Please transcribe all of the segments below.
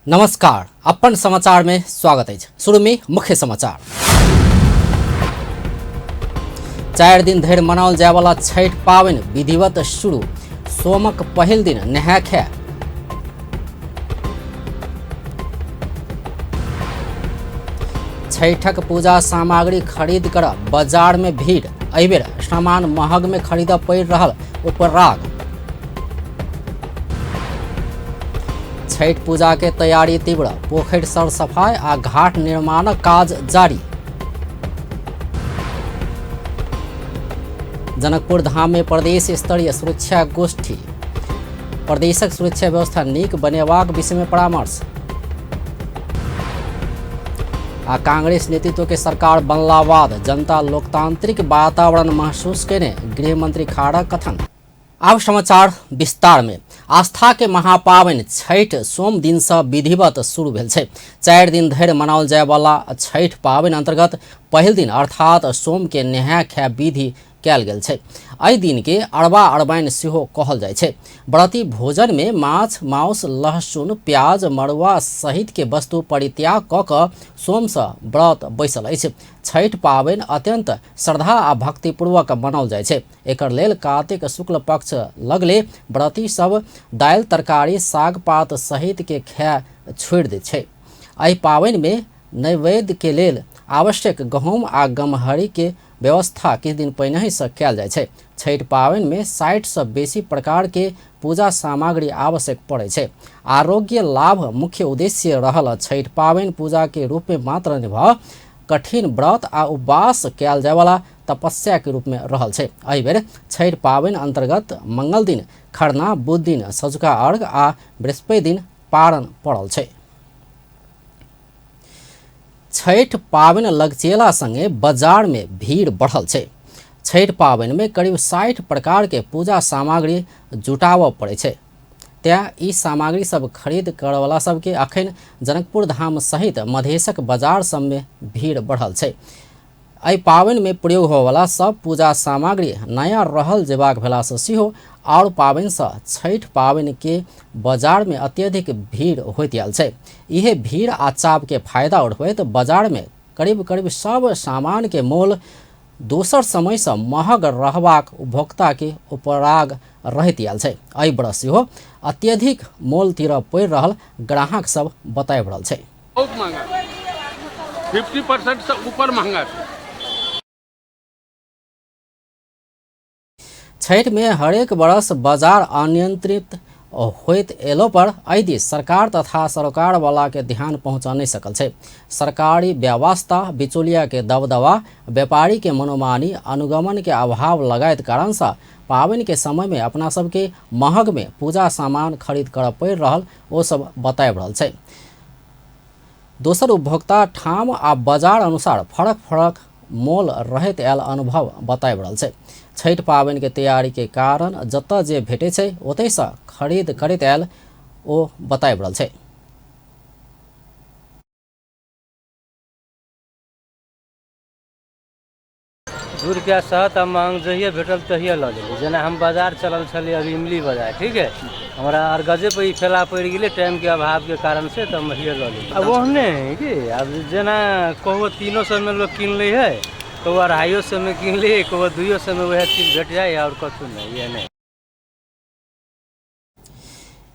नमस्कार, अपन समाचार में स्वागत अछि। शुरू में मुख्य समाचार। 4 दिन धरि मनाओल जायवाला छठि पाबनि विधिवत शुरू। सोमक पहिल दिन नहाय खाय। छठक पूजा सामग्री खरीद कर बाजार में भीड़। एहिबेर सामान महग में खरीदऽ पड़ि रहल उपराग। छठि पूजा के तैयारी तीव्र। पोखरि सर सफाई आ घाट निर्माणक काज जारी। जनकपुर धाम में प्रदेश स्तरीय सुरक्षा गोष्ठी। प्रदेशक सुरक्षा व्यवस्था नीक बनेबाक विषय में परामर्श। आ कांग्रेस नेतृत्व के सरकार बनला बाद जनता लोकतांत्रिक वातावरण महसूस केने गृहमंत्री खाड़क कथन। आब समाचार विस्तार में। आस्था के महापावनि छठि सोम दिन से विधिवत शुरू भेल छै। 4 दिन धरि मनाओल जाय वाला छठि पावनि अंतर्गत पहिल दिन अर्थात सोम के नहाय खाय विधि कयल गेल छै। एहि दिन के अरबा अरबाइन सेहो कहल जाइ छै। व्रती भोजन में माछ, मांस, लहसुन, प्याज, मड़ुआ सहित के वस्तु परित्याग कऽ कऽ सोम से व्रत बैसल अछि। छठि पावनि अत्यंत श्रद्धा आ भक्तिपूर्वक मनाओल जाइ छै। एकर लेल कार्तिक शुक्ल पक्ष लगले व्रती सब दालि, तरकारी, साग पात सहित के खाय छोड़ि दैत छै। एहि पावनि में नैवेद्य के लेल आवश्यक गहूम आ गमहरी के व्यवस्था किछु दिन पहिनहि सँ कयल जाइ छै। छठि पावनि में 60 सँ बेसी प्रकार के पूजा सामग्री आवश्यक पड़ै छै। आरोग्य लाभ मुख्य उद्देश्य रहल छठि पावनि पूजा के रूप में मात्र नहि भऽ कठिन व्रत आ उपवास कयल जायवाला तपस्या के रूप में रहल छै। एहि बेर छठि पावनि अंतर्गत मंगल दिन खरना, बुध दिन सँझुका अर्घ आ बृहस्पति दिन पारण पड़ल छै। छठि पावनि लगचेला संगे बाजार में भीड़ बढ़ल छै। छठि पावनि में करीब 60 प्रकार के पूजा सामग्री जुटाबऽ पड़ै छै। तें ई सामग्री सब खरीद करवला सबके अखन जनकपुर धाम सहित मधेशक बाजार सब में भीड़ बढ़ल छै। एहि पावनि में प्रयोग होवला सब पूजा सामग्री नया रहल जेबाक भेलासँ सेहो आओर पावनिसँ छठि पावनि के बाजार में अत्यधिक भीड़ होइत आयल छै। इहे भीड़ आ चाप के फायदा उठबैत बाजार में करीब करीब सब सामान के मोल दोसर समय सँ महग रहबाक उपभोक्ता के उपराग रहैत आयल छै। एहि वर्ष सेहो अत्यधिक मोल तीरऽ पड़ि रहल ग्राहक सब बताबि रहल छै। बहुत महंगा, 50% से ऊपर महंगा छै। छठि में हरेक वर्ष बाजार अनियंत्रित होइत एलो पर एहि दिस सरकार तथा सरोकार वाला के ध्यान पहुंचा नहीं सकल छै। सरकारी व्यवस्था, बिचौलिया के दबदबा, व्यापारी के मनोमानी, अनुगमन के अभाव लगायत कारण से पावनि के समय में अपना सबके महग में पूजा सामान खरीद कर पड़ि रहल ओ सब बताबि रहल छै। दोसर उपभोक्ता ठाम आ बाजार अनुसार फरक फरक मोल रहैत आयल अनुभव बताबि रहल छै। छठि पावनि के तैयारी के कारण जतऽ जे भेटै छै ओतहि सँ खरीद करैत आयल ओ बताबि रहल छै। 2 रुपया सहत आ महग जहिया भेटल तहिया लऽ लेली। जेना हम बाजार चलल छलियै अभी इमली बाजार, ठीक है, हमरा अरगजे पर ई ठेला पड़ि गेलै टाइमके अभावके कारण से, तऽ हम अहिए लऽ लेली। आब ओहने है कि आब जेना कहुओ 300 मे लोक कीन लै है, कहुओ 250 मे कीन लै है, कहुओ 200 मे वएह चीज भेट जाइ है, आओर कथु नहि, इएह नहि।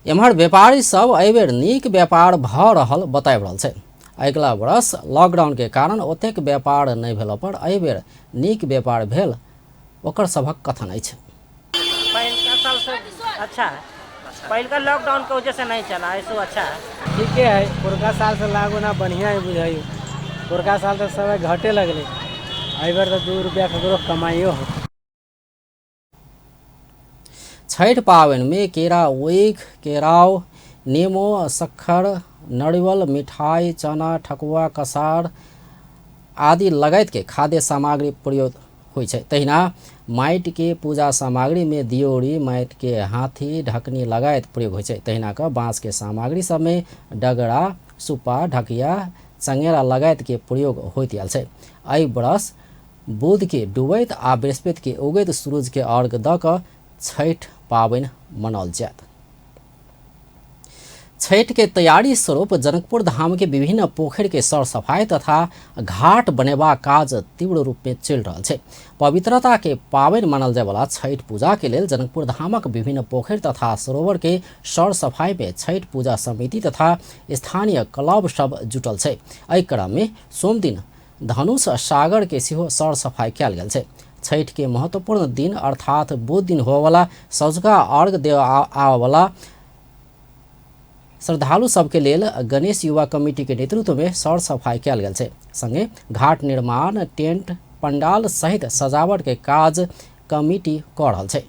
एम्हर व्यापारी सब एहिबेर नीक व्यापार भऽ रहल बताबि रहल छै। अगिला वर्ष लॉकडाउन के कारण ओतेक व्यापार नहि भेला पर एहिबेर नीक व्यापार भेल ओकर सभक कथन अछि। पहिलका साल से अच्छा है, पहिलका लॉकडाउन के वजह से नहीं चला, ऐसे अच्छा है। ठीके है, पुरका साल से लागू ना बढ़िया है बुझाइयो। पुरका साल तो सब घटे लगले, एहिबेर तो 2 रुपया ककरो कमाइयो हो। छठि पाबनि में केरा, ऊख, केराव, नेमो, शक्कर, नरियल, मिठाई, चना, ठकुआ, कसार आदि लगायत के खाद्य सामग्री प्रयोग होइ छै। तहिना माटि के पूजा सामग्री में दियोरी, माटि के हाथी, ढकनी लगायत प्रयोग होइ छै। तहिना क बाँस के सामग्री सब में डगरा, सुपा, ढकिया, चंगेरा लगायत के प्रयोग होइत आयल छै। एहि वर्ष बुध के डूबैत आ बृहस्पति के उगैत सूरज के अर्घ दऽ कऽ छठि पाबनि मनाओल जायत। छठ के तैयारी स्वरूप जनकपुर धाम के विभिन्न पोखरि के सर सफाई तथा घाट बनेबा काज तीव्र रूप में चलि रहल छै। पवित्रता के पाबनि मानल जायवला छठ पूजा के लेल जनकपुर धामक विभिन्न पोखरि तथा सरोवर के सर सफाई में छठ पूजा समिति तथा स्थानीय क्लब सब जुटल छै। एहि क्रम में सोमदिन धनुष सागर के सेहो सर सफाई कयल गेल छै। छठ के महत्वपूर्ण दिन अर्थात बुध दिन होवला सौझका अर्घ देव आबयवला श्रद्धालु सबके लेल गणेश युवा कमिटी के नेतृत्व में सर सफाई कयल गेल छै। संगे घाट निर्माण, टेंट, पंडाल सहित सजावट के काज कमिटी क रहल छै।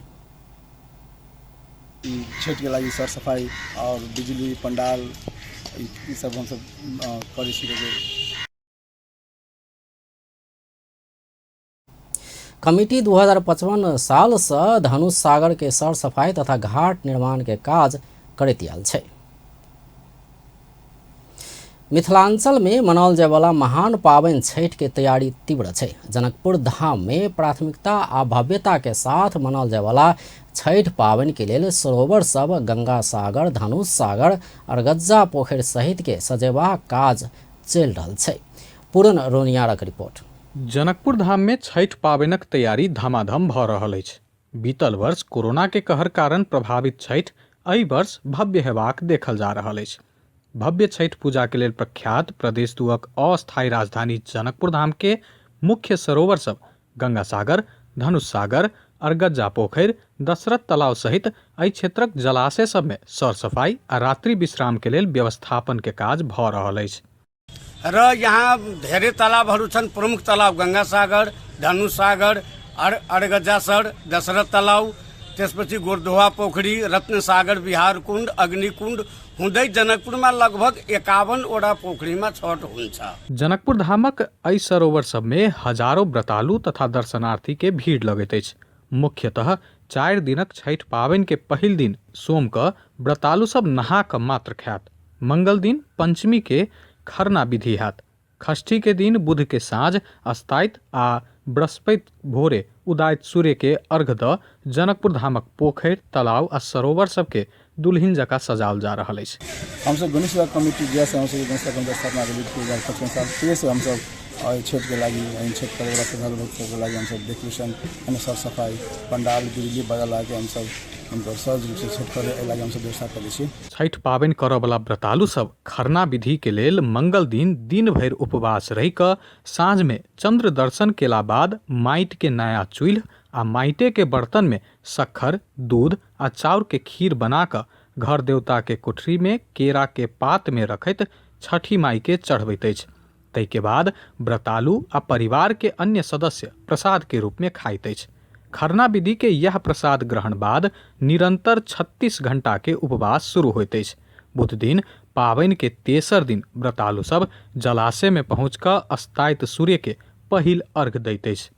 छठ के लागि सर सफाई और बिजली, पंडाल ई सब हम सब करै छी। कमिटी 2055 साल से धनुष सागर के सर सफाई तथा घाट निर्माण के काज करैत आयल छै। मिथिलांचल में मनाओल जायवला महान पाबनि छठ के तैयारी तीव्र छै। जनकपुर धाम में प्राथमिकता आ भव्यता के साथ मनाओल जायवला छठ पाबनि के लेल सरोवर सब गंगा सागर, धनुष सागर, अरगज्जा पोखरि सहित के सजेबाक काज चलि रहल छै। पूरन रोनियारक रिपोर्ट। जनकपुर धाम में छठ पाबनिक तैयारी धमाधम भऽ रहल अछि। बीतल वर्ष कोरोना के कहर कारण प्रभावित छठ एहि वर्ष भव्य हेबाक देखल जा रहल अछि। भव्य छठ पूजा के लेल प्रख्यात प्रदेश दुअक अस्थायी राजधानी जनकपुर धाम के मुख्य सरोवर सब गंगा सागर, धनुष सागर, अरगज्जा पोखरि, दशरथ तालाब सहित एहि क्षेत्रक जलाशय सब में सर सफाई आ रात्रि विश्राम के लेल व्यवस्थापन के काज भऽ रहल अछि। र यहाँ धेरै तालाबहरू छन्। प्रमुख तालाब गंगा सागर, धनुष सागर, अरगज्जा सर, दशरथ तलाउ, त्यसपछि गोरधोआ पोखरी, रत्न सागर, बिहार कुण्ड, अग्निकुण्ड हुँदै जनकपुरमा लगभग 51 वटा पोखरीमा छठ हुन्छ। जनकपुर धामक एहि सरोवर सबमे हजारों व्रतालु तथा दर्शनार्थी के भीड़ लगैत अछि। मुख्यतः 4 दिनक छठि पाबनि के पहिल दिन सोम क व्रतालु सब नहा क मात्र खायत। मंगल दिन पंचमी के खरना विधि हैत। षष्ठी के दिन बुध के साँझ अस्ताइत आ बृहस्पति भोरे उदायत सूर्य के अर्घ द जनकपुर धामक पोखरि, तालाब आ सरोवर सबके दुल्हिन जकाँ सजाओल जा रहल अछि। हमसब गणेश युवा कमिटी जहियासँ हमसब गणेश युवा कमिटी स्थापना भेलै 2055 साल तहिएसँ हमसब छठिके लागि छठि करैवला श्रद्धालु भक्त सबके लागि हमसब डेकोरेशन यानी सर सफाई, पंडाल, बिजली बजा लगाके हमसब हुनकर सहज रूपसँ छठि करै एहि लागि हमसब व्यवस्था करै छी। छठि पाबनि करऽवला व्रतालु सब खरना विधि के लेल मंगल दिन दिन भरि उपवास रहि कऽ साँझ में चंद्र दर्शन केला बाद माटि के नया चूल्हि आ माटिए के बर्तन में शक्कर, दूध आ चाउर के खीर बना कऽ घर देवता के कोठरी में केरा के पात में रखैत छठि माई के चढ़बैत अछि। ताहिके बाद व्रतालु आ परिवार के अन्य सदस्य प्रसाद के रूप में खाइत अछि। खरना विधि के यह प्रसाद ग्रहण बाद निरंतर 36 घंटा के उपवास शुरू होइत अछि। बुध दिन पाबनि के तेसर दिन व्रतालु सब जलाशय में पहुँच कऽ अस्ताइत सूर्य के पहिल अर्घ दैत अछि।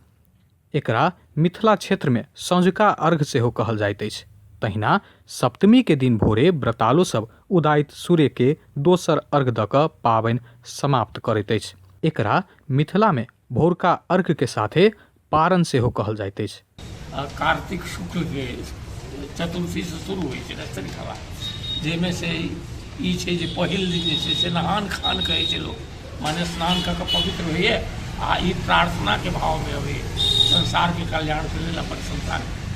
एकरा मिथिला क्षेत्र में सँझुका अर्घ सेहो कहल जाइत अछि। तहिना सप्तमी के दिन भोरे व्रतालु सब उदायित सूर्य के दोसर अर्घ दऽ कऽ पाबनि समाप्त करैत अछि। एकरा मिथिला में भोरका अर्घ के साथे पारन सेहो कहल जाइत अछि। कार्तिक शुक्ल के चतुर्थीसँ शुरू होइ छै रस्तनखबा, जाहिमे से ई छै जे पहिल दिन जे छै से नहान खान कहै छै लोक, माने स्नान कऽ कऽ पवित्र होइए आ ई प्रार्थनाके भावमे अबैए संसारके कल्याणके लेल, अपन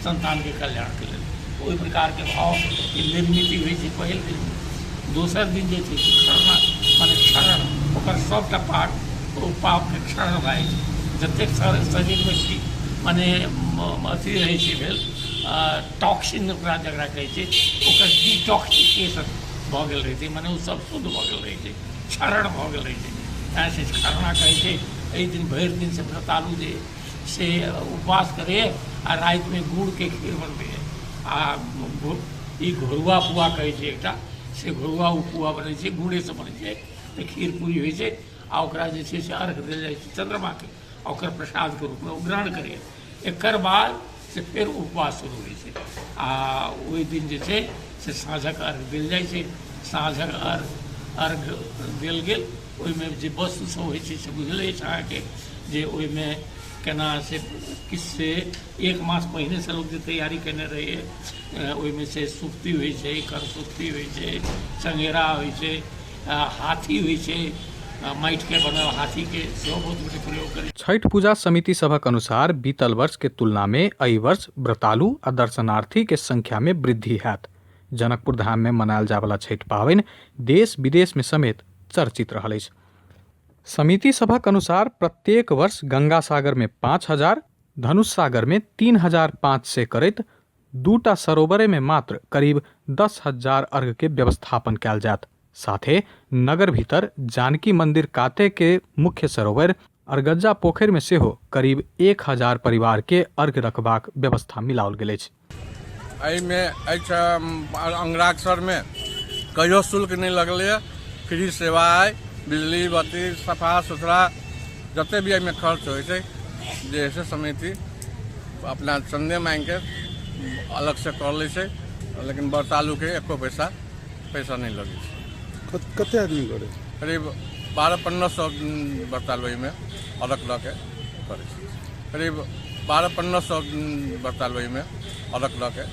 संतानके कल्याणके लेल। ओहि प्रकारके भावके निर्मित होइ छै पहिल दिन। दोसर दिन जे छै से खरना, माने क्षरण, ओकर सभटा पाप ओ पापके क्षरण भए जाइ छै। जतेक शरीरमे माने अथी रहै छै भेल टॉक्सिन ओकरा जकरा कहै छै, ओकर डिटॉक्सिकेशन भऽ गेल रहै छै, माने ओ सब शुद्ध भऽ गेल रहै छै, क्षरण भऽ गेल रहै छै। तैँ से खरना कहै छै। एहि दिन भरि दिन से व्रतालु जे से उपवास करैए आ रातिमे गुड़के खीर बनबैए आ ई घोरुआ पुआ कहै छै एकटा, से घोरुआ ओ पुआ बनै छै, गुड़ेसँ बनै छै, तऽ खीर पूरी होइ छै आ ओकरा जे छै से अर्घ देल जाइ छै चन्द्रमाके आ ओकर प्रसादके रूपमे ओ ग्रहण करैए। एकर बाद से फेर उपवास शुरू होइ छै आ ओहि दिन जे छै से साँझक अर्घ देल जाइ छै। साँझक अर्घ देल गेल, ओहिमे जे वस्तु सब होइ छै से बुझले अछि अहाँके, जे ओहिमे केना से किससे एक मास पहिनेसँ लोक जे तैयारी केने रहैए, ओहिमे से सुप्ती होइ छै, करसुप्ती होइ छै, चंगेरा होइ छै, हाथी होइ छै, माटिके बनल हाथीके सेहो बहुत गोटे प्रयोग करै। छठि पूजा समिति सभक अनुसार बीतल वर्ष के तुलना में एहि वर्ष व्रतालु आ दर्शनार्थी के संख्या में वृद्धि हैत। जनकपुर धाम में मनायल जायवला छठि पाबनि देश विदेश में समेत चर्चित रहल अछि। समिति सभक अनुसार प्रत्येक वर्ष गंगा सागर में 5000, धनुष सागर में 3500 करैत दूटा सरोवरे में मात्र करीब 10,000 अर्घ के व्यवस्थापन कयल जायत। साथे नगर भीतर जानकी मंदिर काते के मुख्य सरोवर अरगज्जा पोखरि में सेहो करीब 1000 परिवार के अर्घ रखबाक व्यवस्था मिलाओल गेल अछि। एहिमे अंगराक्षरमे कहियो शुल्क नहि लगलैए, फ्री सेवा अइ, बिजली बत्ती सफा सुथरा जते भी एहिमे खर्च होइ छै जे से समिति अपना चन्दे मांगिके अलगसँ कऽ लै छै, लेकिन व्रतालुके एको पैसा पैसा नहि लगै छै। कते आदमी करै? करीब 1200-1500 व्रतालु एहिमे अलग लऽ के करै छै। करीब 1200-1500 व्रतालु एहिमे अलग लऽ के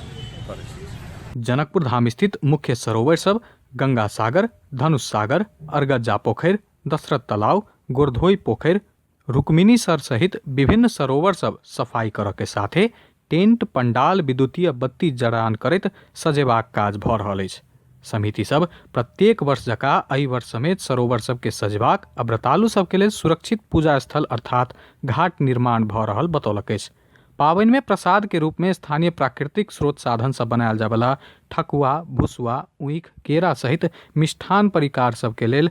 करै छै। जनकपुर धाम स्थित मुख्य सरोवर सब गंगा सागर, धनुष सागर, अरगज्जा पोखरि, दशरथ तलाव, गोरधोई पोखरि, रुक्मिणी सर सहित विभिन्न सरोवर सब सफाई करऽ के साथे टेंट पंडाल विद्युतीय बत्ती जड़ान करैत सजेबाक काज भऽ रहल अछि। समिति सब प्रत्येक वर्ष जकाँ एहि वर्ष समेत सरोवर सबके सजेबाक आ व्रतालु सबके लेल सुरक्षित पूजा स्थल अर्थात घाट निर्माण भऽ रहल बतौलक अछि। पाबनि में प्रसाद के रूप में स्थानीय प्राकृतिक स्रोत साधन सब बनायल जायवला ठकुआ, भुसुआ, ऊख, केरा सहित मिष्ठान परिकार सबके लेल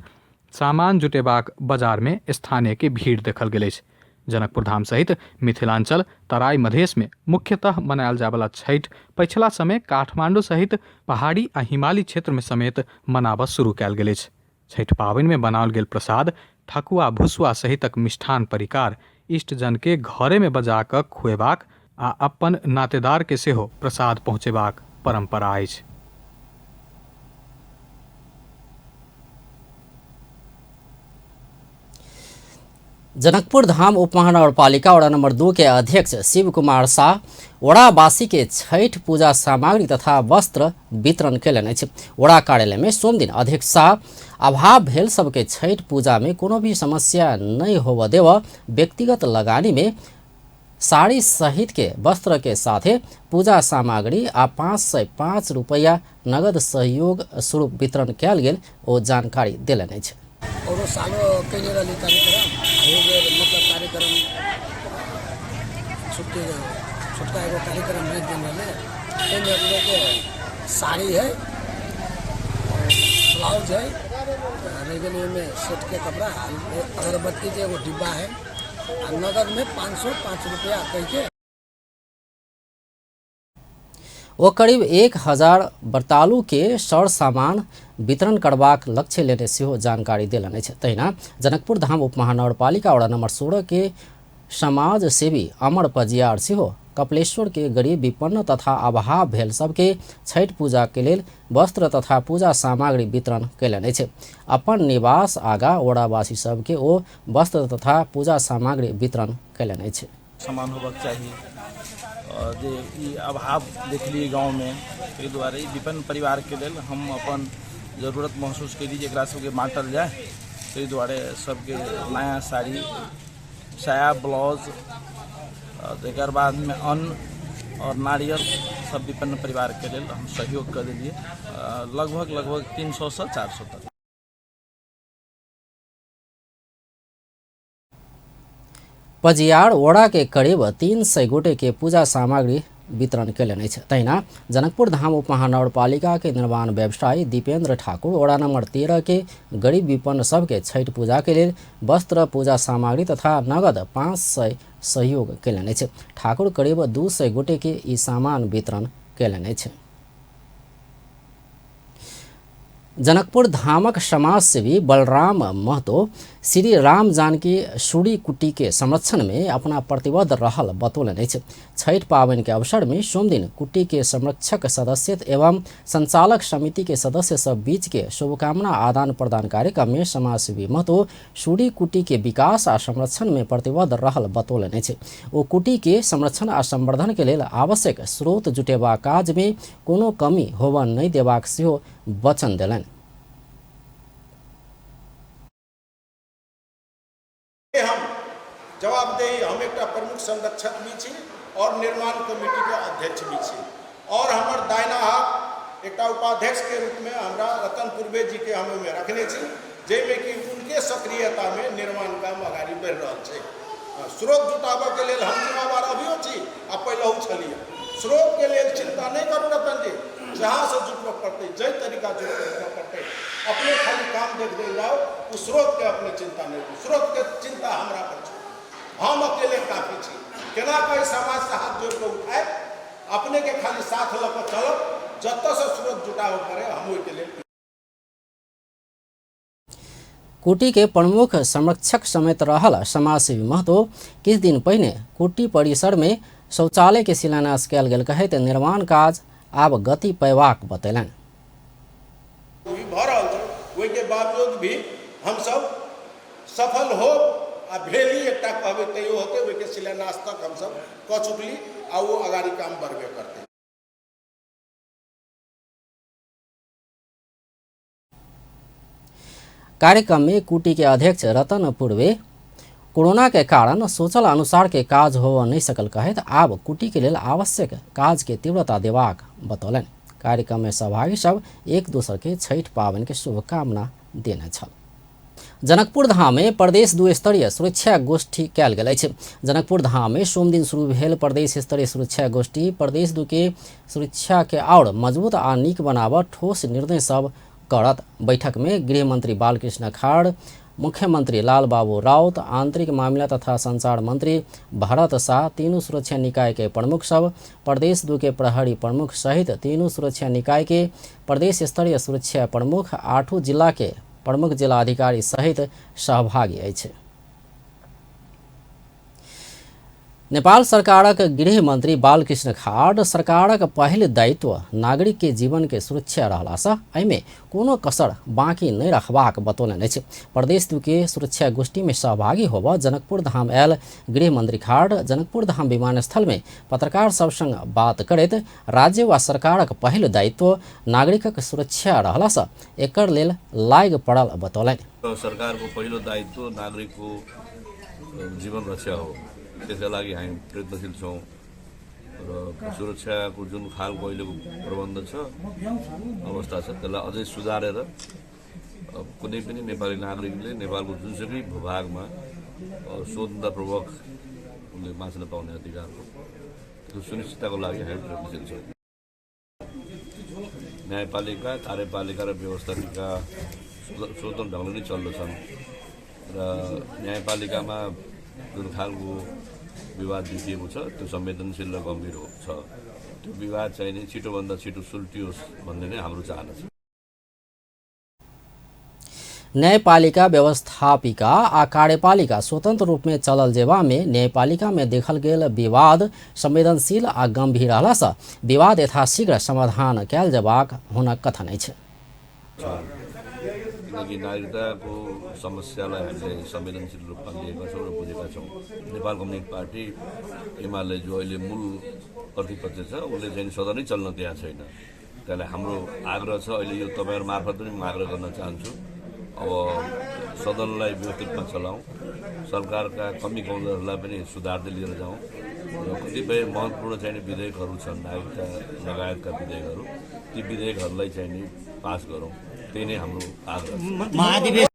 सामान जुटेबाक बाजार में स्थानीय के भीड़ देखल गेल अछि। जनकपुर धाम सहित मिथिलांचल, तराई मधेश में मुख्यतः मनायल जायवला छठि पछिला समय काठमांडू सहित पहाड़ी आ हिमाली क्षेत्र में समेत मनाबऽ शुरू कयल गेल अछि। छठि पाबनि में बनाओल गेल प्रसाद ठकुआ, भुसुआ सहितक मिष्ठान परिकार इष्टजन के घरे में बजा कऽ खुएबाक आ अपन नातेदार के सेहो प्रसाद पहुँचेबाक परंपरा अछि। जनकपुर धाम उपमहानगरपालिका वडा नंबर 2 के अध्यक्ष शिव कुमार शाह वड़ावासी के छठ पूजा सामग्री तथा वस्त्र वितरण कयलनि अछि। वडा कार्यालय में सोमदिन अध्यक्ष शाह अभाव भेल सबके छठ पूजा में कोनो भी समस्या नहीं होव देव व्यक्तिगत लगानी में साड़ी सहित के वस्त्र के साथे पूजा सामग्री आ 505 रुपैया नगद सहयोग स्वरूप वितरण कयल गेल ओ जानकारी देलनि अछि। औरो सालो कयने रहली कार्यक्रम, एहि बेर मतलब कार्यक्रम छुट्टी छोटका एगो कार्यक्रम राखि देने रहलै। एहिमे अपनेके साड़ी है, ब्लाउज है, रहि गेलै ओहिमे सेटके कपड़ा, अगरबत्तीके एगो डिब्बा है आ नगदमे 505 रुपैआ कहिके। ओ करीब 1000 व्रतालु के सर सामान वितरण करबाक लक्ष्य लेने सेहो जानकारी देलनि अछि। तहिना जनकपुर धाम उपमहानगरपालिका वडा नंबर 16 के समाज सेवी अमर पजियार सेहो कपिलेश्वर के गरीब विपन्न तथा अभाव भेल सबके छठि पूजा के लेल वस्त्र तथा पूजा सामग्री वितरण कयलनि अछि। अपन निवास आगा वडावासी सबके ओ वस्त्र तथा पूजा सामग्री वितरण कयलनि अछि। सामान होबाक चाही जे ई अभाव देखलियै गाँवमे, ताहि दुआरे विपन्न परिवारके लेल हम अपन जरूरत महसूस केली जे एकरा सबके बाँटल जाय, ताहि दुआरे सबके नया साड़ी, साया, ब्लाउज, तकर बादमे अन्न और नारियल सब विपन्न परिवारके लेल हम सहयोग कऽ देलियै। लगभग लगभग 300 से 400 तक। पजियार वडा के करीब 300 गोटे के पूजा सामग्री वितरण कयलनि अछि। तहिना जनकपुर धाम उपमहानगरपालिका के निर्माण व्यवसायी दीपेंद्र ठाकुर वडा नंबर 13 के गरीब विपन्न सबके छठि पूजा के लेल वस्त्र, पूजा सामग्री तथा नगद 500 सहयोग कयलनि अछि। ठाकुर करीब 200 गोटे के ई सामान वितरण कयलनि अछि। जनकपुर धामक समाजसेवी बलराम महतो श्री राम जानकी सूरी कुटी के संरक्षण में अपना प्रतिबद्ध रहल बतौलनि अछि। छठि पाबनि के अवसर में सोमदिन कुटी के संरक्षक सदस्य एवं संचालक समिति के सदस्य सब बीच के शुभकामना आदान प्रदान कार्यक्रम में समाजसेवी महतो सूरी कुटी के विकास आ संरक्षण में प्रतिबद्ध रहल बतौलनि अछि। ओ कुटी के संरक्षण आ संवर्धन के लेल आवश्यक स्रोत जुटेबाक काज में कोनो कमी होबय नहि देबाक सेहो वचन देलनि। हम जवाबदेही, हम एकटा प्रमुख संरक्षक भी छी और निर्माण कमिटी के अध्यक्ष भी छी और हमर दाहिना हाथ एकटा उपाध्यक्ष के रूप में हमरा रतन पूर्वे जी के हम ओहिमे रखने छी, जाहिमे कि उनके सक्रियता में निर्माण काम अगाडि बढ़ि रहल छै। स्रोत जुटाबऽ के लेल हम जिम्मेवार अभियो छी आ पहिलहु छलियै। स्रोत के लेल चिंता नहीं करू रतन जी, जहाँ से जुटबऽ पड़तै, जाहि तरीका जुटबऽ पड़तै, अपने खाली काम देख दे जाओ, ओ स्रोत के अपने चिंता नहीं करू। स्रोत के चिंता हमरा पर छै, हम अकेले काफी छी। केना कऽ समाज से हाथ जोड़ कऽ उठाए अपने के खाली साथ लऽ कऽ चलब, जतऽ से स्रोत जुटाबऽ पड़े हम ओहिके लेल। कुटी के प्रमुख संरक्षक समेत रहल समाजसेवी महतो किछु दिन पहिने कुटी परिसर में शौचालय के शिलान्यास कयल गेल कहैत निर्माण काज आब गति पयबाक बतेलनि। भऽ रहल छै, ओहिके बावजूद भी हमसब सफल हो आ भेली एकटा कहबै तैयो होतै, ओहिके शिलान्यास तक हमसब कऽ चुकली आ ओ अगाड़ी काम बढ़बे करतै। कार्यक्रम में कुटी के अध्यक्ष रतन पूर्वे कोरोना के कारण सोचल अनुसार के काज हो नहीं सकल कहैत आब कुटी के लेल आवश्यक काज के तीव्रता देबाक बतौलनि। कार्यक्रम में सहभागी सब एक दोसर के छठि पाबनि के शुभकामना देने छल। जनकपुर धाम में प्रदेश 2 स्तरीय सुरक्षा गोष्ठी कयल गेल अछि। जनकपुर धाम में सोमदिन शुरू भेल प्रदेश स्तरीय सुरक्षा गोष्ठी प्रदेश 2 के सुरक्षा के और मजबूत आ नीक बनाबऽ ठोस निर्णय सब करत। बैठक में गृहमंत्री बालकृष्ण खाड़, मुख्यमंत्री लालबाबू राउत, आंतरिक मामिला तथा संचार मंत्री भरत शाह, तीनू सुरक्षा निकाय के प्रमुख सब, प्रदेश 2 के प्रहरी प्रमुख सहित तीनू सुरक्षा निकाय के प्रदेश स्तरीय सुरक्षा प्रमुख, 8 जिला के प्रमुख जिलाधिकारी सहित सहभागी अछि। नेपाल सरकारक गृह मंत्री बालकृष्ण खाड़ सरकारक पहिल दायित्व नागरिक के जीवन के सुरक्षा रहलासँ एहिमे कोनो कसर बाँकी नहि रखबाक बतौलनि अछि। प्रदेश 2 के सुरक्षा गोष्ठी में सहभागी होबऽ जनकपुर धाम आयल गृह मंत्री खाड़ जनकपुर धाम विमानस्थल में पत्रकार सब संग बात करैत राज्य व सरकारक पहिल दायित्व नागरिकक सुरक्षा रहलासँ एकर लेल लागि पड़ल बतौलनि। सरकारको पहिलो दायित्व नागरिकको जीवन रक्षा हो, त्यसका लागि हामी प्रयत्नशील छौँ र सुरक्षाको जुन खालको अहिलेको प्रबन्ध छ, अवस्था छ, त्यसलाई अझै सुधारेर कुनै पनि नेपाली नागरिकले नेपालको जुनसुकै भूभागमा स्वतन्त्रतापूर्वक उनले बाँच्न पाउने अधिकारको त्यो सुनिश्चितताको लागि हामी प्रयत्नशील छौँ। न्यायपालिका, कार्यपालिका र व्यवस्थापिका स्वतन्त्र ढङ्गले नै चल्दछन् र न्यायपालिकामा जुन खालको विवाद देखिएको छ त्यो संवेदनशील र गम्भीर छ। त्यो विवाद चाहिँ नि छिटोभन्दा छिटो सुल्टियोस् भन्ने नै हाम्रो चाहना छ। न्यायपालिका, व्यवस्थापिका आ कार्यपालिका स्वतंत्र रूप में चलल जेबा में न्यायपालिका में देखल गेल विवाद संवेदनशील आ गंभीर रहलासँ विवाद यथाशीघ्र समाधान कयल जेबाक हुनक कथन अछि। किनकि नागरिकताको समस्यालाई हामीले संवेदनशील रूपमा लिएका छौँ र बुझेका छौँ। नेपाल कम्युनिस्ट पार्टी एमाले जो अहिले मूल प्रतिपक्ष छ उसले चाहिँ सदनै चल्न दिएको छैन। त्यसलाई हाम्रो आग्रह छ, अहिले यो तपाईँहरू मार्फत पनि म आग्रह गर्न चाहन्छु, अब सदनलाई व्यवस्थित रूपमा चलाउँ, सरकारका कमी कमजोरहरूलाई पनि सुधार्दै लिएर जाउँ र कतिपय महत्त्वपूर्ण चाहिने विधेयकहरू छन्, नागरिकता लगायतका विधेयकहरू, ती विधेयकहरूलाई चाहिँ नि पास गरौँ, त्यही नै हाम्रो आग्रह।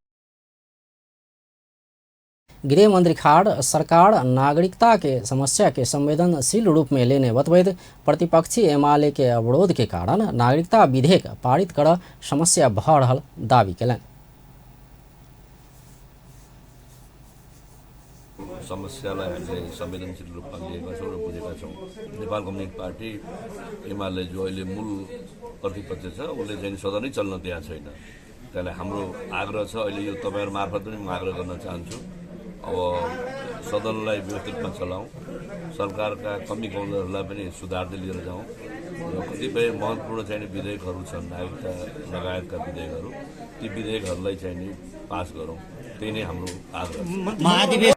गृहमंत्री खाड़ सरकार नागरिकता के समस्या के संवेदनशील रूप में लेने बतबैत प्रतिपक्षी एमाले के अवरोध के कारण नागरिकता विधेयक पारित कर समस्या भऽ रहल दावी केलनि। समस्यालाई हामीले संवेदनशील रूपमा लिएका छौँ र बुझेका छौँ। नेपाल कम्युनिस्ट पार्टी एमाले जो अहिले मूल प्रतिपक्ष छ उसले चाहिँ सदनै चल्न दिएको छैन। त्यसलाई हाम्रो आग्रह छ। अहिले यो तपाईँहरू मार्फत पनि म आग्रह गर्न चाहन्छु, अब सदनलाई व्यवस्थित रूपमा चलाउँ, सरकारका कमी कमजोरहरूलाई पनि सुधार्दै लिएर जाउँ र कतिपय महत्त्वपूर्ण चाहिने विधेयकहरू छन्, नागरिकता लगायतका विधेयकहरू, ती विधेयकहरूलाई चाहिँ नि पास गरौँ, त्यही नै हाम्रो आग्रह छ।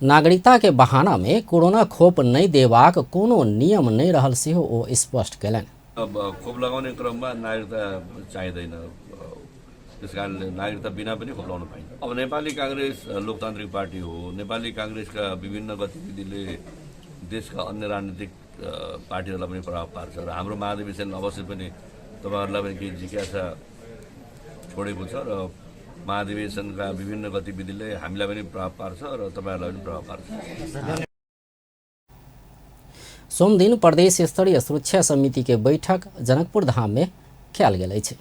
नागरिकता के बहाना में कोरोना खोप नहीं देबाक कोनो नियम नहीं रहल सेहो ओ स्पष्ट कयलनि। अब खोप लगाउने क्रममा नागरिकता चाहिँदैन, त्यस कारणले नागरिकता बिना पनि खोप लगाउन पाइन्छ। अब नेपाली काङ्ग्रेस लोकतान्त्रिक पार्टी हो। नेपाली काङ्ग्रेसका विभिन्न गतिविधिले देशका अन्य राजनीतिक पार्टीहरूलाई पनि प्रभाव पार्छ र हाम्रो महाधिवेशन अवश्य पनि तपाईँहरूलाई पनि केही जिज्ञासा छोडेको छ र महाधिवेशनका विभिन्न गतिविधिले हामीलाई पनि प्रभाव पार्छ र तपाईँहरूलाई पनि प्रभाव पार्छ। सोमदिन प्रदेश स्तरीय सुरक्षा समिति के बैठक जनकपुर धाम में कयल गेल अछि।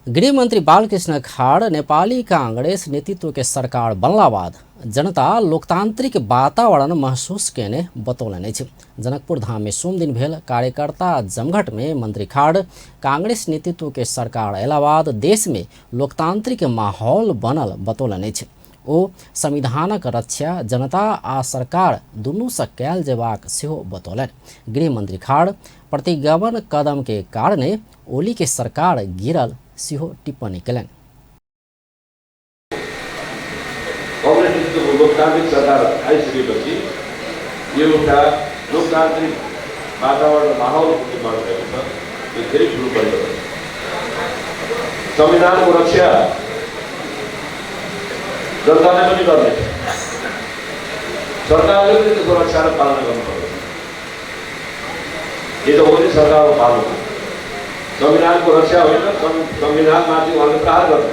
गृहमंत्री बालकृष्ण खाड़ नेपाली कांग्रेस नेतृत्व के सरकार बनला बाद जनता लोकतांत्रिक वातावरण महसूस केने बतौलनि अछि। जनकपुर धाम में सोमदिन भेल कार्यकर्ता जमघट में मंत्री खाड़ कांग्रेस नेतृत्व के सरकार अयला बाद देश में लोकतांत्रिक माहौल बनल बतौलनि अछि। ओ संविधानक रक्षा जनता आ सरकार दुनू सँ कयल जेबाक सेहो बतौलनि। गृहमंत्री खाड़ प्रतिगमन कदम के कारणे ओली के सरकार गिरल सेहो टिप्पणी कयलनि। काङ्ग्रेस नेतृत्वको लोकतान्त्रिक सरकार आइसकेपछि एउटा लोकतान्त्रिक वातावरण माहौलको निर्माण भएको छ। यो धेरै ठुलो परिवर्तन। संविधानको रक्षा जनताले पनि गर्नेछ, सरकारले पनि त्यसको रक्षा र पालना गर्नुपर्दछ। यो त ओली सरकारको पालो हो। संविधानको रक्षा होइन, संविधानमाथि उहाँले प्रहार गर्नु।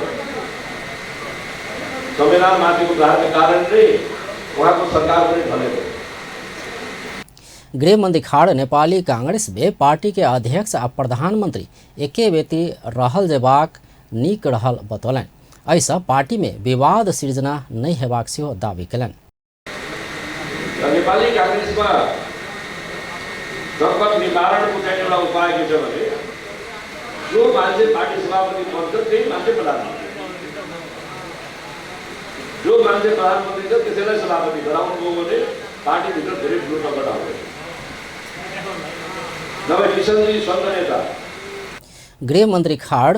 संविधानमाथिको प्रहारका कारणले उहाँको सरकार पनि ढलेको। गृहमंत्री खाड़ नेपाली कांग्रेस में पार्टी के अध्यक्ष आ प्रधानमंत्री एके व्यक्ति रहल जेबाक नीक रहल बतौलनि। एहिसँ पार्टी में विवाद सृजना नहि हेबाक सेहो दावी कयलनि। नेपाली काङ्ग्रेसमा सङ्कट निवारणको चाहिँ एउटा उपाय के छ भने जो मान्छे पार्टी सभापति बन्छ त्यही मान्छे प्रधानमन्त्री, जो मान्छे प्रधानमन्त्री छ त्यसैलाई सभापति गराउनु भयो भने पार्टीभित्र धेरै ठुलो सङ्कट आउँदैन। नभए किशनजी सङ्घ नेता। गृहमंत्री खाड़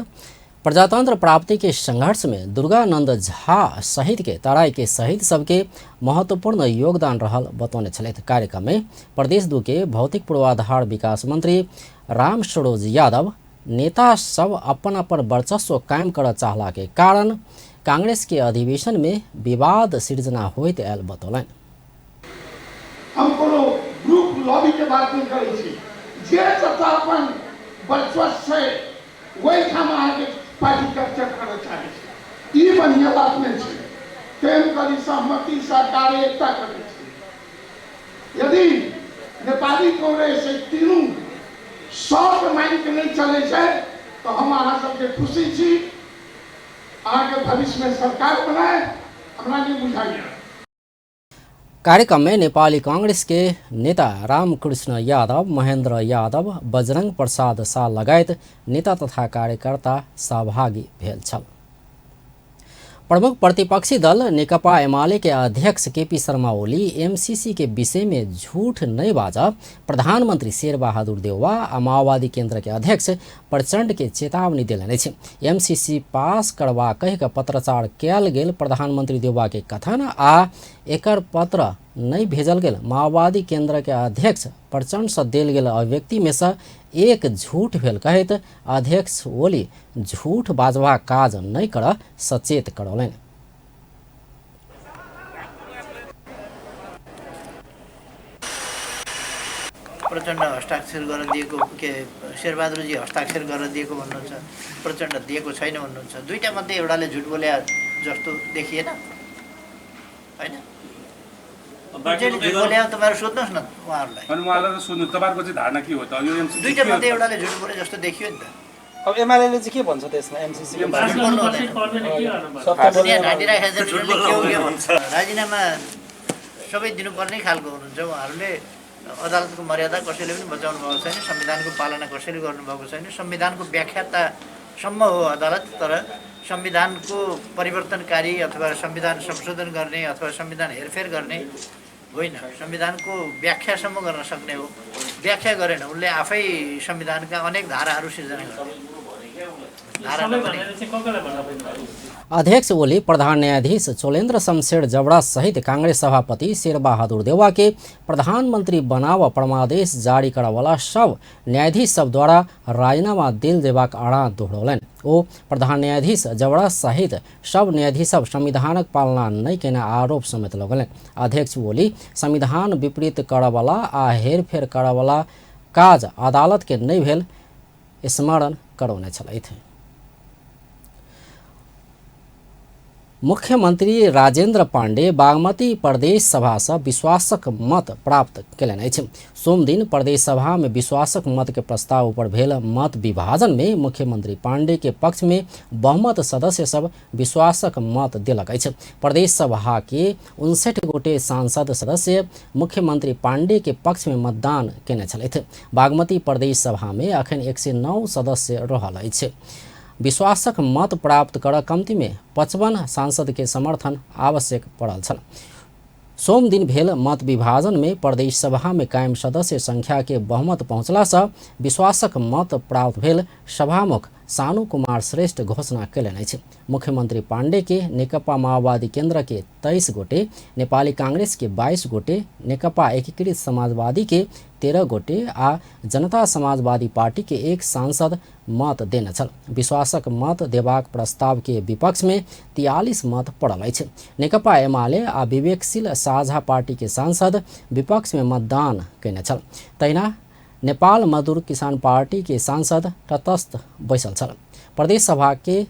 प्रजातंत्र प्राप्ति के संघर्ष में दुर्गानंद झा सहित के तराई के शहीद सबके महत्वपूर्ण योगदान रहल बतौने छलथि। कार्यक्रम में प्रदेश 2 के भौतिक पूर्वाधार विकास मंत्री राम सरोज यादव नेता सब अपन अपन वर्चस्व कायम करऽ चाहला के कारण कांग्रेस के अधिवेशन में विवाद सृजना होइत आयल बतौलनि। हम कोनो ग्रुप लॉबी के बात नहीं करै छी, जे जतऽ अपन वर्चस्व छै ओहिठाम अहाँके पार्टी कैप्चर करऽ चाहै छै। ई बढ़िआँ बात नहि छै। प्रेम करी, सहमति, सहकार, एकता करै छै। यदि नेपाली कांग्रेस तीनू शर्त मानि के नहि चलै छै तऽ हम अहाँ सबके खुशी छी, अहाँके भविष्यमे सरकार बनाए हमरा नहि बुझाइए। कार्यक्रम में नेपाली कांग्रेस के नेता रामकृष्ण यादव, महेंद्र यादव, बजरंग प्रसाद शाह लगायत नेता तथा कार्यकर्ता सहभागी भेल छल। प्रमुख प्रतिपक्षी दल नेकपा एमाले के अध्यक्ष केपी शर्मा ओली एमसीसी के विषय में झूठ नहीं बाजऽ प्रधानमंत्री शेरबहादुर देउवा आ माओवादी केंद्र के अध्यक्ष प्रचंड के चेतावनी देलनि अछि। एमसीसी पास करबा कहि कऽ पत्रचार कयल गेल प्रधानमंत्री देउवा के कथन आ एकर पत्र नहि भेजल गेल माओवादी केंद्र के अध्यक्ष प्रचंड से देल गेल अभिव्यक्ति में से एक झूठ भेल कहैत अध्यक्ष ओली झूठ बाजबाक काज नहि करऽ सचेत करौलनि। प्रचण्ड हस्ताक्षर गरेर दिएको के शेरबहादुरजी हस्ताक्षर गरेर दिएको भन्नुहुन्छ, प्रचण्ड दिएको छैन भन्नुहुन्छ। दुईटा मध्ये एउटाले झुट बोले जस्तो देखिएन हैन? झुट बोले तपाईँहरू सोध्नुहोस् न उहाँहरूलाई। अनि उहाँलाई सोध्नु तपाईँहरूको चाहिँ धारणा के हो त? यो एमसीसी दुईटा मध्ये एउटाले झुट बोले जस्तो देखियो नि त। अब एमाले चाहिँ के भन्छ त्यसमा? एमसीसी राजीनामा सबै दिनुपर्ने खालको हुनुहुन्छ उहाँहरूले। अदालतको मर्यादा कसैले पनि बचाउनु भएको छैन, संविधानको पालना कसैले गर्नुभएको छैन। संविधानको व्याख्यातासम्म हो अदालत, तर संविधानको परिवर्तनकारी अथवा संविधान संशोधन गर्ने अथवा संविधान हेरफेर गर्ने होइन, संविधानको व्याख्यासम्म गर्न सक्ने हो। व्याख्या गरेन, उसले आफै संविधानका अनेक धाराहरू सिर्जना गर्ने। अध्यक्ष ओली प्रधान न्यायाधीश चोलेन्द्र शमशेर जबड़ा सहित कांग्रेस सभापति शेरबहादुर देउवा के प्रधानमंत्री बनाव परमादेश जारी करवाला सब न्यायाधीश सब द्वारा राजीनामा देल देबाक आड़ा दोहरौलनि। ओ प्रधान न्यायाधीश जबड़ा सहित सब न्यायाधीश सब संविधानक पालना नहि केने आरोप समेत लगौलनि। अध्यक्ष ओली संविधान विपरीत करवाला आ हेरफेर करवाला काज अदालत के नहि भेल स्मरण करौने छलथि। मुख्यमंत्री राजेंद्र पांडे बागमती प्रदेश सभा से विश्वासक मत प्राप्त कयलनि अछि। सोमदिन प्रदेश सभा में विश्वासक मत के प्रस्ताव पर भेल मत विभाजन में मुख्यमंत्री पांडे के पक्ष में बहुमत सदस्य सब विश्वासक मत देलक अछि। प्रदेश सभा के 59 गोटे सांसद सदस्य मुख्यमंत्री पांडे के पक्ष में मतदान केने छलथि। बागमती प्रदेश सभा में अखन 109 सदस्य रहल अछि। विश्वासक मत प्राप्त कर कम्ती में 55 सांसद के समर्थन आवश्यक पड़ल छल। सोमदिन भेल मत विभाजन में प्रदेश सभा में कायम सदस्य संख्या के बहुमत पहुँचला से विश्वासक मत प्राप्त भेल सभामुख सानू कुमार श्रेष्ठ घोषणा कयलनि अछि। मुख्यमंत्री पांडे के नेकपा माओवादी केंद्र के 23 गोटे, नेपाली कांग्रेस के 22 गोटे, नेकपा एकीकृत समाजवादी के 13 गोटे आ जनता समाजवादी पार्टी के 1 सांसद मत देने छल। विश्वासक मत देबाक प्रस्ताव के विपक्ष में 43 मत पड़ल अछि। नेकपा एमाले आ विवेकशील साझा पार्टी के सांसद विपक्ष में मतदान कयने छल। तहिना नेपाल मजदूर किसान पार्टी के सांसद तटस्थ बैसल छल। प्रदेश सभा के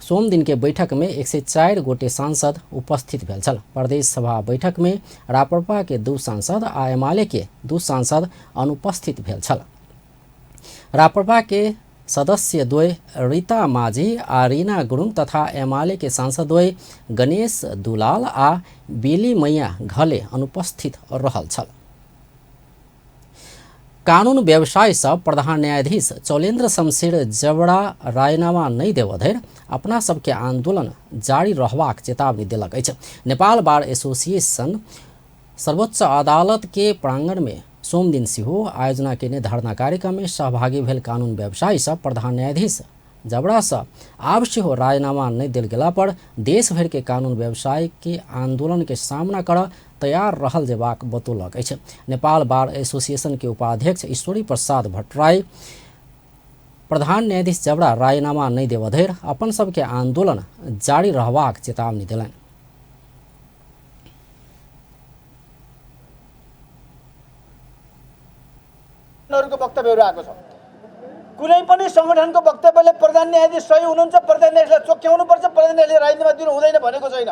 सोमदिन के बैठक में 104 गोटे सांसद उपस्थित भेल छल। प्रदेश सभा बैठक में राप्रपा के 2 सांसद आ एमाले के 2 सांसद अनुपस्थित भेल छल। राप्रपा के सदस्य द्वय रीता माझी आ रीना गुरुङ तथा एमाले के सांसद द्वय गणेश दुलाल आ बेली मैया घले अनुपस्थित रहल छल। कानून व्यवसायी सब प्रधान न्यायाधीश चौलेन्द्र शमशेर जबड़ा राजीनामा नहि देबऽ धरि अपना सबके आंदोलन जारी रहबाक चेतावनी देलक अछि। नेपाल बार एसोसिएशन सर्वोच्च अदालत के प्रांगण में सोमदिन सेहो आयोजना केने धरना कार्यक्रम में सहभागी भेल कानून व्यवसायी सब प्रधान न्यायाधीश जबड़ा से आब सेहो राजीनामा नहि देल गेला पर देश भरि के कानून व्यवसायी के आंदोलन के सामना कर तैयार रहल जेबाक बतौलक अछि। नेपाल बार एसोसिएशन के उपाध्यक्ष ईश्वरी प्रसाद भट्टराई प्रधान न्यायाधीश जबड़ा राजीनामा नहि देबऽ धरि अपन सबके आंदोलन जारी रहबाक चेतावनी देलनि। वक्तव्यहरू आएको छ। कुनै पनि संगठनको वक्तव्यले प्रधान न्यायाधीश सही हुनुहुन्छ, प्रधान न्यायाधीशलाई चोख्याउनुपर्छ, प्रधान न्यायाधीशले राजीनामा दिनु हुँदैन भनेको छैन।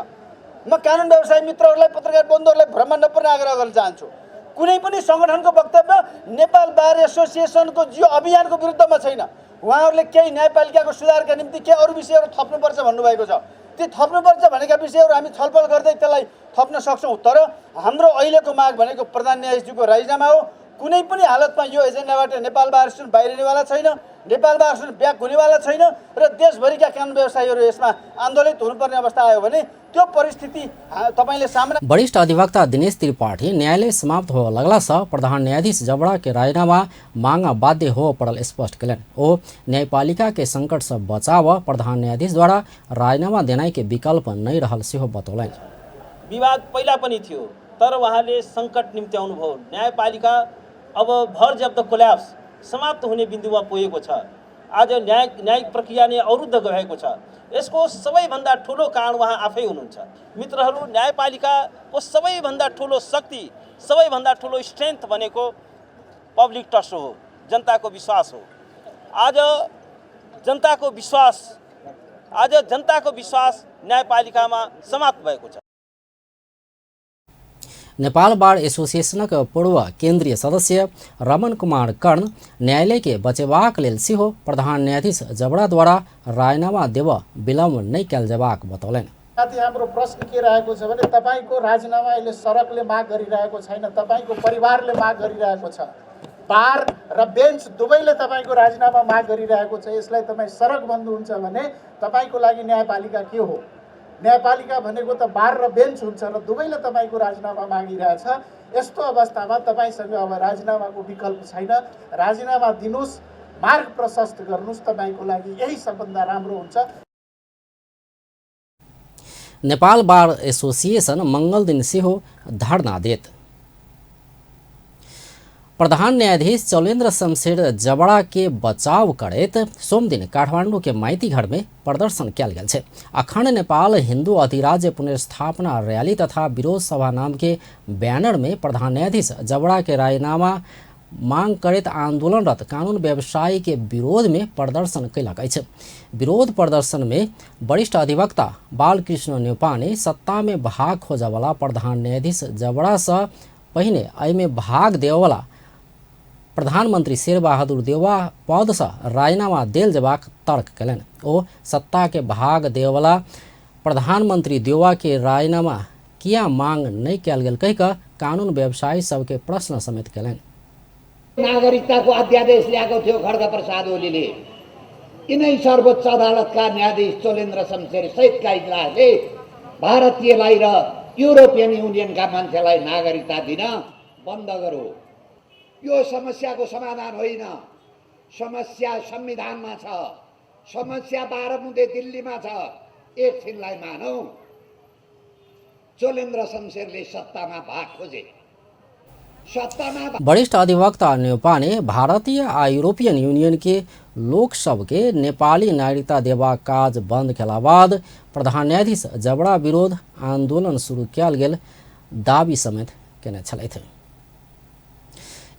म कानुन व्यवसायी मित्रहरूलाई, पत्रकार बन्धुहरूलाई भ्रममा नपर्न आग्रह गर्न चाहन्छु। कुनै पनि संगठनको वक्तव्य नेपाल बार एसोसिएसनको यो अभियानको विरुद्धमा छैन। उहाँहरूले केही न्यायपालिकाको सुधारका निम्ति केही अरू विषयहरू थप्नुपर्छ भन्नुभएको छ। ती थप्नुपर्छ भनेका विषयहरू हामी छलफल गर्दै त्यसलाई थप्न सक्छौँ। तर हाम्रो अहिलेको माग भनेको प्रधान न्यायाधीशज्यूको राजीनामा हो। कुनै पनि हालतमा यो एजेन्डाबाट नेपाल बार एसोसिएसन बाहिरिनेवाला छैन, नेपाल बार एसोसिएसन ब्याक हुनेवाला छैन र देशभरिका कानुन व्यवसायीहरू यसमा आन्दोलित हुनुपर्ने अवस्था आयो भने त्यो परिस्थिति तपाईले सामना। वरिष्ठ अधिवक्ता दिनेश त्रिपाठी न्यायालय समाप्त हो लगला से प्रधान न्यायाधीश जबड़ा के राजीनामा मांगा बाध्य हो पड़ल स्पष्ट कयलनि। ओ न्यायपालिका के संकट से बचाव प्रधान न्यायाधीश द्वारा राजीनामा देनाइ के विकल्प नहि रहल सेहो बतौलनि। विवाद पहिला पनि थियो, तर उहाँले संकट निम्त्याउनु भयो। न्यायपालिका अब भर्ज अफ the collapse समाप्त हुने बिन्दुमा पुगेको छ। आज न्यायिक प्रक्रिया नै अवरुद्ध भएको छ। यसको सबैभन्दा ठुलो कारण उहाँ आफै हुनुहुन्छ। मित्रहरू, न्यायपालिकाको सबैभन्दा ठुलो शक्ति, सबैभन्दा ठुलो स्ट्रेन्थ भनेको पब्लिक ट्रस्ट हो, जनताको विश्वास हो। आज जनताको विश्वास न्यायपालिकामा समाप्त भएको छ। नेपाल बार एसोसिएशनक पूर्व केन्द्रीय सदस्य रमन कुमार कर्ण न्यायालय के बचेबाक लेल सेहो प्रधान न्यायाधीश जबड़ा द्वारा राजीनामा देब विलम्ब नहि कयल जेबाक बतौलनि। साथी, हाम्रो प्रश्न के रहेको छ भने तपाईको राजीनामा अहिले सडकले माग गरिरहेको छैन, तपाईको परिवारले माग गरिरहेको छ। बार र बेन्च दुवैले तपाईको राजीनामा माग गरिरहेको छ। यसलाई तपाई सडक भन्नुहुन्छ भने तपाईको लागि न्यायपालिका के हो? न्यायपालिका भनेको त बार र बेन्च हुन्छ र दुवैले तपाईको राजीनामा मागिरहेछ। यस्तो अवस्थामा तपाईसँग अब राजीनामाको विकल्प छैन। राजीनामा दिनुस्, मार्ग प्रशस्त गर्नुस्, तपाईको लागि यही सबभन्दा राम्रो हुन्छ। नेपाल बार एसोसिएशन मंगल दिन सेहो धरना देत। प्रधान न्यायाधीश चौलेन्द्र शमशेर जबड़ा के बचाव करैत सोमदिन काठमाडौँ के माइती घर में प्रदर्शन कयल गेल छै। अखंड नेपाल हिंदू अधिराज्य पुनर्स्थापना रैली तथा विरोध सभा नाम के बैनर में प्रधान न्यायाधीश जबड़ा के राजीनामा मांग करैत आंदोलनरत कानून व्यवसायी के विरोध में प्रदर्शन कयलक अछि। विरोध प्रदर्शन में वरिष्ठ अधिवक्ता बालकृष्ण न्यौपाने सत्ता में भाग खोजऽवला प्रधान न्यायाधीश जबड़ा से पहिने एहिमे भाग देवला प्रधानमंत्री शेरबहादुर देउवा पद से राजीनामा देल जेबाक तर्क कयलनि। ओ सत्ता के भाग देवला प्रधानमंत्री देउवा के राजीनामा किया मांग नहि कयल गेल कहि कऽ कानून व्यवसायी सबके प्रश्न समेत कयलनि। नागरिकताको अध्यादेश ल्याएको थियो खड्ग प्रसाद ओलीले। यिनै सर्वोच्च अदालतका न्यायाधीश चोलेन्द्र शमशेर सहितका इजलासले भारतीयलाई र युरोपियन युनियनका मान्छेलाई नागरिकता दिन बन्द गरो। यो समस्याको समाधान होइन। समस्या संविधानमा छ, समस्या 12 बुँदे दिल्लीमा छ। एकछिनलाई मानौ, चोलेन्द्र शमशेरले सत्तामा भाग खोजे। वरिष्ठ अधिवक्ता न्यौपाने भारतीय आ यूरोपियन यूनियन के लोक सबके नेपाली नागरिकता देबाक काज बंद केला बाद प्रधान न्यायाधीश जबड़ा विरोध आंदोलन शुरू कयल गेल दावी समेत केने छलथि।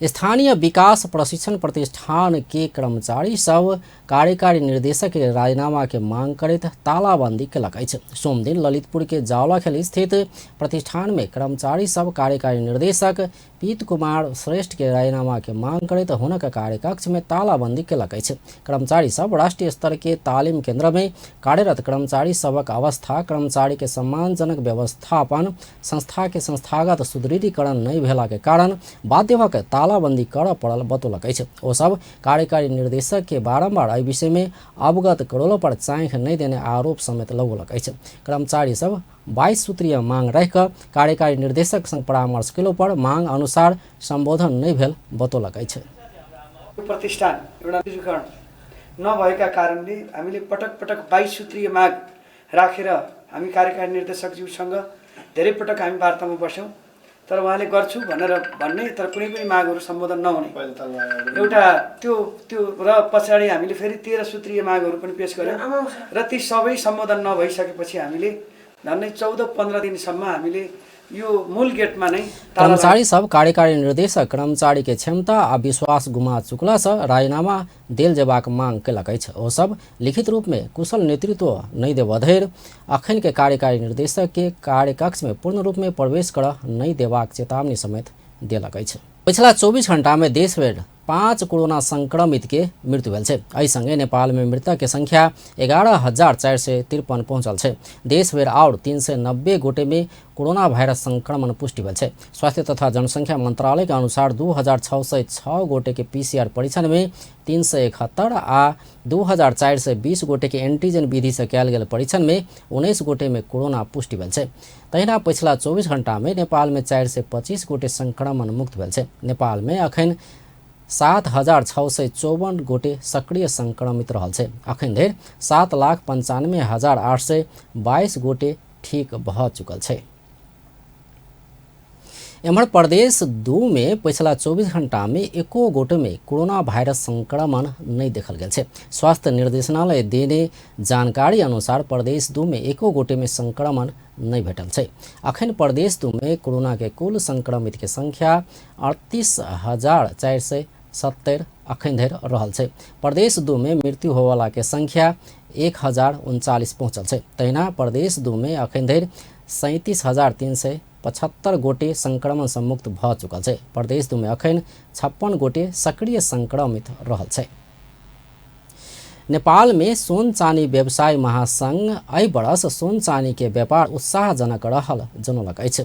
स्थानीय विकास प्रशिक्षण प्रतिष्ठान के कर्मचारी सब कार्यकारी निर्देशक के राजीनामा के मांग करैत तालाबंदी कयलक अछि। सोमदिन ललितपुर के जावलाखेल स्थित प्रतिष्ठान में कर्मचारी सब कार्यकारी निर्देशक पीत कुमार श्रेष्ठ के राजीनामा के मांग करैत हुनक कार्यकक्ष में तालाबंदी कयलक अछि। कर्मचारी सब राष्ट्रीय स्तर के तालीम केंद्र में कार्यरत कर्मचारी सबक अवस्था, कर्मचारी के सम्मानजनक व्यवस्थापन, संस्था के संस्थागत सुदृढ़ीकरण नहि भेला के कारण बाध्य भऽ कऽ तालाबंदी करऽ पड़ल बतौलक अछि। ओ सब कार्यकारी निर्देशक के बारंबार एहि विषय में अवगत करौलो पर चाँखि नहि देने आरोप समेत लगौलक अछि। कर्मचारी सब 22 सूत्रीय मांग राखि कऽ कार्यकारी निर्देशक संग परामर्श केलो पर मांग अनुसार संबोधन नहि भेल बतौलक अछि। प्रतिष्ठान एउटा सुदृढीकरण नभएका कारणले हामीले पटक पटक 22 सूत्रीय माग राखेर हामी कार्यकारी निर्देशकज्यूसँग धेरै पटक हामी वार्तामा बस्यौँ, तर उहाँले गर्छु भनेर भन्ने तर कुनै पनि मागहरू सम्बोधन नहुने एउटा त्यो त्यो र पछाडि हामीले फेरि 13 सूत्रीय मागहरू पनि पेश गऱ्यौँ र ती सबै सम्बोधन नभइसकेपछि हामीले झन्डै 14-15 दिनसम्म हामीले यो मूल गेटमा नै कर्मचारी सब कार्यकारी निर्देशक कर्मचारी के क्षमता आ विश्वास गुमा चुकला से राजीनामा देल जेबाक मांग कयलक अछि। ओ सब लिखित रूप में कुशल नेतृत्व नहि देबऽ धरि अखन के कार्यकारी निर्देशक के कार्यकक्ष में पूर्ण रूप में प्रवेश करऽ नहि देबाक चेतावनी समेत देलक अछि। पिछला 24 घंटा में देश भरि 5 कोरोना संक्रमित के मृत्यु भेल छै। एहि संगे नेपाल में मृतक के संख्या 11,453 पहुंचल छै। देश भरि और 390 गोटे में कोरोना वायरस संक्रमण पुष्टि भेल छै। स्वास्थ्य तथा जनसंख्या मंत्रालय के अनुसार 2,606 गोटे के पीसीआर परीक्षण में 371 आ 2,420 गोटे के एंटीजन विधि से कयल गेल परीक्षण में 19 गोटे में कोरोना पुष्टि भेल छै। तहिना पछिला 24 घंटा में नेपाल में 425 गोटे संक्रमण मुक्त भेल छै। नेपाल में अखन 7,654 गोटे सक्रिय संक्रमित रहल छै। अखन धरि 7,95,822 गोटे ठीक भऽ चुकल छै। एम्हर प्रदेश 2 में पिछला 24 घंटा में एको गोटे में कोरोना वायरस संक्रमण नहीं देखल गेल छै। स्वास्थ्य निर्देशनालय देने जानकारी अनुसार प्रदेश 2 में एको गोटे में संक्रमण नहीं भेटल छै। अखन प्रदेश 2 में कोरोना के कुल संक्रमित के संख्या 38,470 अखन धरि रहल छै। प्रदेश 2 में मृत्यु होवला के संख्या 1,039 पहुँचल छै। तहिना प्रदेश 2 में अखन धरि 37,375 गोटे संक्रमण से मुक्त भऽ चुकल छै। प्रदेश 2 में अखन 56 गोटे सक्रिय संक्रमित रहल छै। नेपाल में सोन चानी व्यवसाय महासंघ एहि बरस सोन चानी के व्यापार उत्साहजनक रहल जनौलक अछि।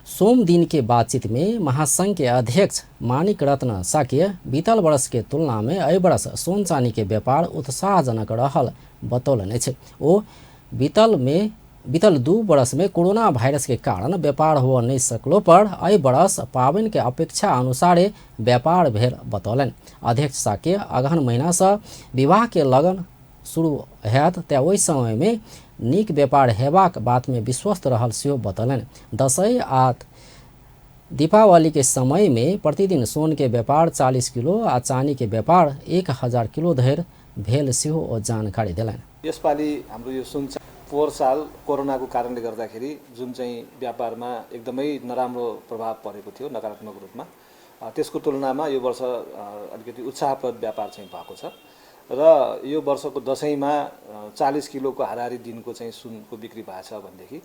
सोम दिन के बातचीत में महासंघ के अध्यक्ष मानिक रत्न साक्य बीतल वर्ष के तुलना में एहि बरस सोन चानी के व्यापार उत्साहजनक रहल बतौलनि अछि। ओ बीतल 2 वर्ष में कोरोना वायरस के कारण व्यापार हो नहीं सकलो पर एहि बरस पाबनि के अपेक्षा अनुसारे व्यापार भेल बतौलनि। अध्यक्ष साक्य अगहन महीना से विवाह के लगन शुरू हैत ते ओहि समय में नीक व्यापार हेबाक बात में विश्वस्त रहल सेहो बतौलनि। दसैँ आ दीपावली के समय में प्रतिदिन सोन के व्यापार 40 किलो आ चानी के व्यापार 1000 किलो धरि भेल सेहो ओ जानकारी देलनि। यसपालि हाम्रो यो सुन पोहोर साल कोरोनाको कारणले गर्दाखेरि जुन चाहिँ व्यापारमा एकदमै नराम्रो प्रभाव परेको थियो नकारात्मक रूपमा, त्यसको तुलनामा यो वर्ष अलिकति उत्साहप्रद व्यापार चाहिँ भएको छ र यो वर्षको दसैँमा 40 किलोको हाराहारी दिनको चाहिँ सुनको बिक्री भएको छ भनेदेखि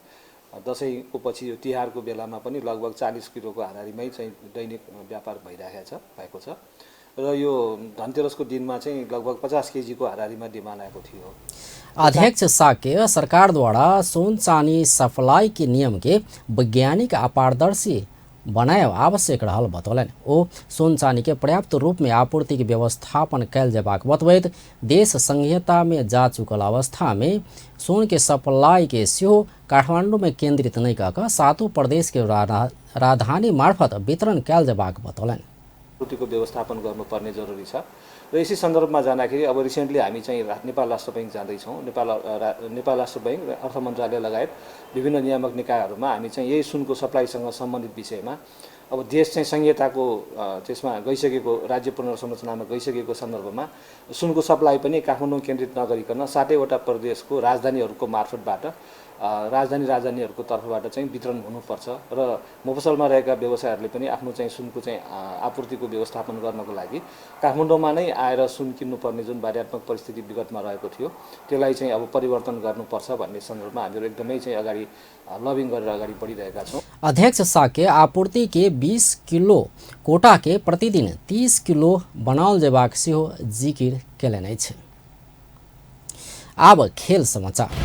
दसैँको पछि यो तिहारको बेलामा पनि लगभग 40 किलोको हाराहारीमै चाहिँ दैनिक व्यापार भएको छ र यो धनतेरसको दिनमा चाहिँ लगभग 50 केजीको हाराहारीमा डिमान्ड आएको थियो। अध्यक्ष साक्य सरकार द्वारा सोन चानी सप्लाई के नियम के वैज्ञानिक आ पारदर्शी बनायब आवश्यक रहल बतौलनि। ओ सोन चानी के पर्याप्त रूप में आपूर्ति के व्यवस्थापन कयल जेबाक बतबैत देश संघीयता में जा चुकल अवस्था में सोन के सप्लाई के सेहो काठमांडू में केंद्रित नहि कऽ कऽ सातों प्रदेश के राजधानी मार्फत वितरण कयल जेबाक बतौलनि। आपूर्तिको व्यवस्थापन गर्नुपर्ने जरुरी छ र यसै सन्दर्भमा जाँदाखेरि अब रिसेन्टली हामी चाहिँ नेपाल राष्ट्र बैंक जाँदैछौँ। नेपाल राष्ट्र बैंक र अर्थ मन्त्रालय लगायत विभिन्न नियामक निकायहरूमा हामी चाहिँ यही सुनको सप्लाईसँग सम्बन्धित विषयमा अब देश चाहिँ संघीयताको त्यसमा गइसकेको राज्य पुनर्संरचनामा गइसकेको सन्दर्भमा सुनको सप्लाई पनि काठमाडौँ केन्द्रित नगरिकन 7वटा प्रदेशको राजधानीहरूको मार्फतबाट राजधानीहरूको तर्फबाट चाहिँ वितरण हुनुपर्छ र मफसलमा रहेका व्यवसायहरूले पनि आफ्नो चाहिँ सुनको चाहिँ आपूर्तिको व्यवस्थापन गर्नको लागि काठमाडौँमा नै आएर सुन किन्नुपर्ने जुन बाध्यात्मक परिस्थिति विगतमा रहेको थियो त्यसलाई चाहिँ अब परिवर्तन गर्नुपर्छ भन्ने सन्दर्भमा हामीहरू एकदमै चाहिँ अगाडि लबिङ गरेर अगाडि बढिरहेका छौँ। अध्यक्ष साक्य आपूर्ति के 20 किलो कोटा के प्रतिदिन 30 किलो बनाओल जेबाक सेहो जिकिर केलनि अछि। आब खेल समाचार।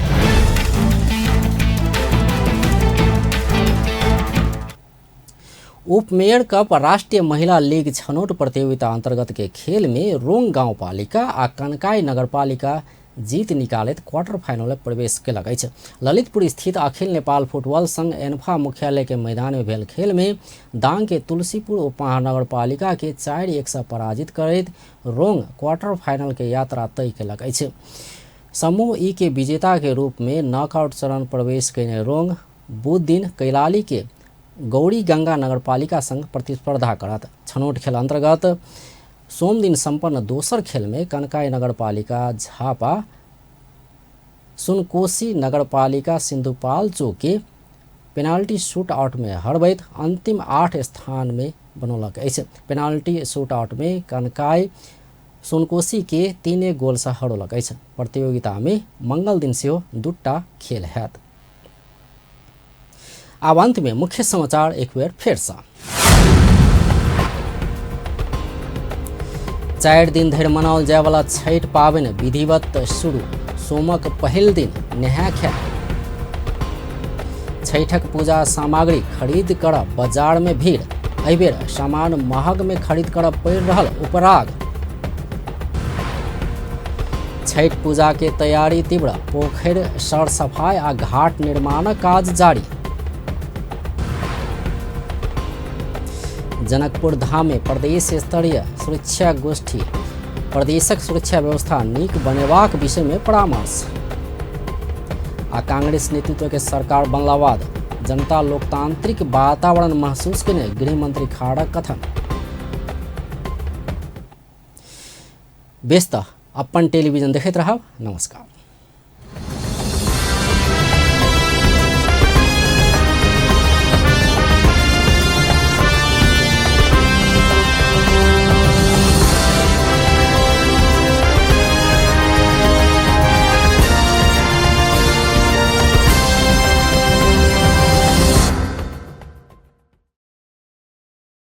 उपमेयर कप राष्ट्रिय महिला लीग छनौट प्रतियोगिता अंतर्गत के खेल में रोंग गाउँपालिका आ कनकाई नगरपालिका जीत निकालैत क्वार्टर फाइनल में प्रवेश केलक अछि। ललितपुर स्थित अखिल नेपाल फुटबॉल संघ एन्फा मुख्यालय के मैदान में भेल खेल में दांग के तुलसीपुर उपमहानगरपालिका के 4-1 से पराजित करैत रोंग क्वार्टर फाइनल के यात्रा तय केलक अछि। समूह ई के विजेता के रूप में नॉकआउट चरण प्रवेश कयने रोंग बुध दिन कैलाली के गौरी गंगा नगरपालिका संग प्रतिस्पर्धा करत। छनौट खेल अंतर्गत सोमदिन संपन्न दोसर खेल में कनकाई नगरपालिका झापा सुनकोशी नगरपालिका सिंधुपाल्चोक के पेनाल्टी शूट आउट में हरबैत अंतिम 8 स्थान में बनौलक अछि। पेनाल्टी शूट आउट में कनकाई सुनकोशी के 3-1 गोल से हरौलक अछि। प्रतियोगिता में मंगल दिन सेहो 2टा खेल हैत। आब अंत में मुख्य समाचार एक बेर फेर से। 4 दिन धरि मनाओल जायवला छठि पाबनि विधिवत शुरू, सोमक पहिल दिन नहा खाय। छठिक पूजा सामग्री खरीद कर बाजार में भीड़, एहि बेर सामान महग में खरीद कर पड़ि रहल उपराग। छठि पूजा के तैयारी तीव्र, पोखरि सर सफाई आ घाट निर्माणक काज जारी। जनकपुर धाम में प्रदेश स्तरीय सुरक्षा गोष्ठी, प्रदेशक सुरक्षा व्यवस्था नीक बनेबाक विषय में परामर्श। आ कांग्रेस नेतृत्व के सरकार बनला बाद जनता लोकतांत्रिक वातावरण महसूस केने गृहमंत्री खाड़क कथन। बेस त अपन टेलीविजन देखैत रहब। नमस्कार।